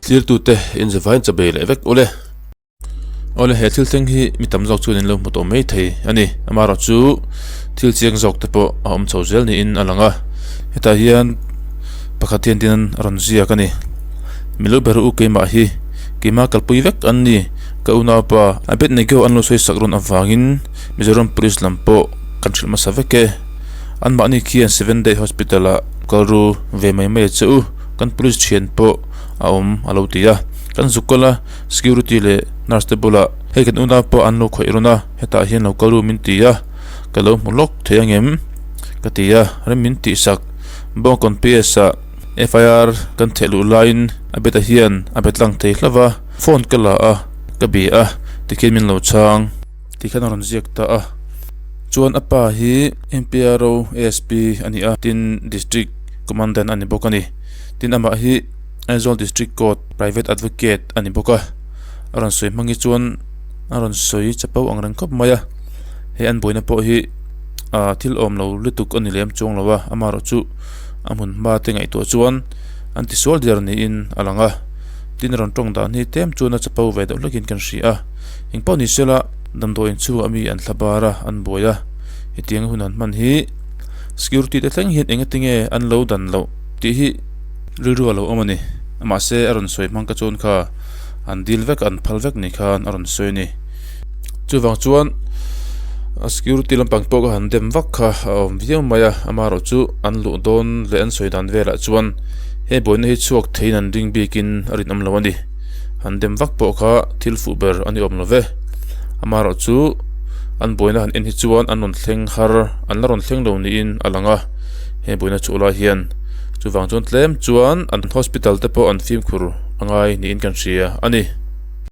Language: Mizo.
Thlirtute inzavain chabei leh vek ule. Awle he thil thleng hi mi tam zawk chuan in lo hmu tawh mai thei a ni. Amaherawh chu thil chiang zawk te pawh a awm chho zel niin a lang a. Hetah hian pakhat hian tin a rawn ziak a ni. Mi lo ber u keimah hi keimah kalpui vek an ni. Ka unaupa Abednego an lo sawi sak rawn avangin Mizoram Police lam pawh kan hrilh hmasa vek e. Anmahni khian Seven Day Hospital ah kal ru ve mai mai a che u. Kan police thian pawh a awm a lo ti a. Kan zuk kal a, security leh nurse te bulah hei kan unau pawh an lo khawih rawn a, hetah hian lo kal ru min ti a, ka lo hmu lawk thei angem? ka ti a, rem min tihsak. Bawngkawn PS ah FIR kan theh luh laiin a beta hian a be tlang thei hlauh a, phone ka la a, ka bia a, tikhian min lo chhang. Tikhian a rawn ziak ta a. Chuan a pa hi MPRO ASP a ni a, tin District Commandant a ni bawk a ni. Tin amah hi Aizawl District Court Private Advocate a ni bawk a. A rawn sawi hmang hi chuan a rawn sawi chapo ang reng khawp mai a. He an buaina pawh hi ah thil awm lo lutuk a ni lem chuang lo a, amaherawhchu a hmun hma te ngaihtuah chuan an tisual der niin a lang a. Tin a rawn tawng dan hi tlem chuan a chapo ve deuh hlekin kan hria a. Engpawh ni sela damdawiin chhungah mi an thla bar a, an buai a, hetiang hun han hman hi security te thleng hian enga tinge an lo dan loh tih hi rilru a lo awm a ni. Mahse a rawn sawi hmang ka chuan kha an dil vek an phal vek ni khan a rawn sawi a ni. Chuvang chuan security lampang pawh ka han dem vak kha a awm viau mai a, amaherawh chu an luh dawn leh an sawi dan velah chuan he buaina hi chhuak theiin an ring bikin a rinawm lo a ni. Han dem vak pawh kha thil fuh ber a ni awm lo ve. Amaherawh chu an buaina han en hi chuan an rawn thleng har an la rawn thleng lo niin a lang a, he buaina chhuah lai hian chuvang chuan tlem chuan an hospital te pawh an fimkhur a ngai niin kan hria a ni.